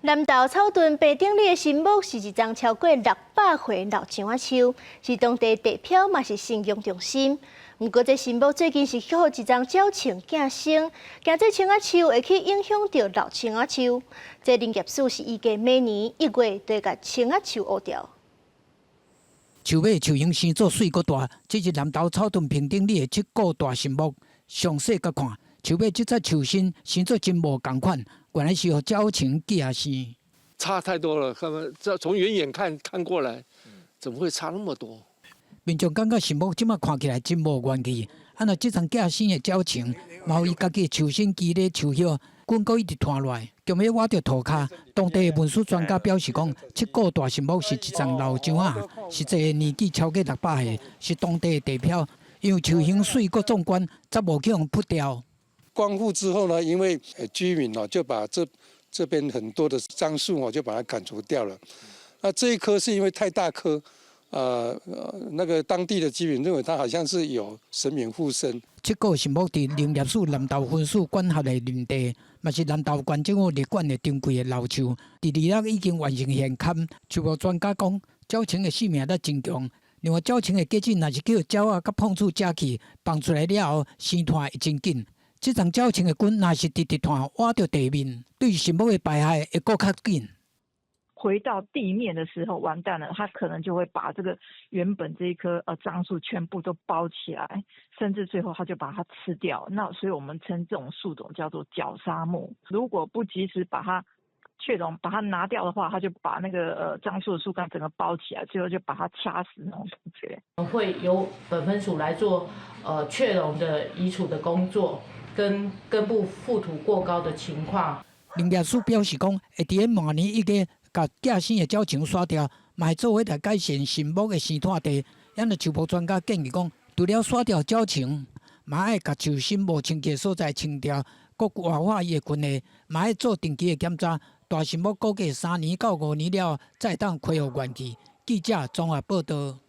南投草屯平頂里的神木是一叢超過600歲老樟仔樹，是當地地標嘛是信仰中心。毋過這神木最近是予一叢鳥蟲寄生，驚這樟仔樹會去影響著老樟仔樹。這林業署是預計明年1月就會共樟仔樹挖掉。樹尾樹形生做媠閣大，這是南投草屯平頂里的七股大神木。詳細佮看，樹尾這節樹身生做真無仝款，原來是予鳥蟲寄生。差太多了，看這從遠遠看看過來，怎麼會差那麼多？民眾感覺神木這馬看起來真無元氣，啊若這層寄生的鳥蟲，嘛予伊家己的樹身譏咧樹葉，滾閣一直拖落來，強欲倚著塗跤。當地的文史專家表示講，七股大神木是一叢老樟仔，實際年紀超過600歲，是當地的地標。因為樹形媠閣壯觀，才無去予伐掉。光復之後呢，因為居民哦就把這邊很多的樟樹哦就把它砍除掉了。那這一棵是因為太大棵，那個當地的居民認為它好像是有神明附身。七股神木佇林業署南投分署管轄的林地，嘛是南投縣政府列管的珍貴的老樹。佇二六已經完成現勘，樹木專家講，鳥蟲的生命力真強。另外，鳥蟲的果子若是予鳥仔佮膨鼠食去，放出來了後，生湠會真緊。這叢鳥蟲的根若是直直湠倚著地面，對神木的敗害會閣較緊。回到地面的時候，完蛋了，它可能就會把這個原本這一棵樟樹全部都包起來，甚至最後它就把它吃掉。那所以我們稱這種樹種叫做絞殺木。如果不及時把它去絨，把它拿掉的話，它就把那個樟樹的樹幹整個包起來，最後就把它掐死那種感覺。會由本分署來做確絨的移除的工作，跟根部覆土過高的情況。林業署表示講，會佇咧明年1月，共寄生的鳥蟲刷掉，嘛會做伙來改善神木的生態地。因為樹木專家建議講，除了刷掉鳥蟲，嘛愛共樹身無清氣的所在清掉，閣活化伊的根系，嘛愛做定期的檢查。大神木估計3年到5年了，才會當恢復元氣。記者綜合報導。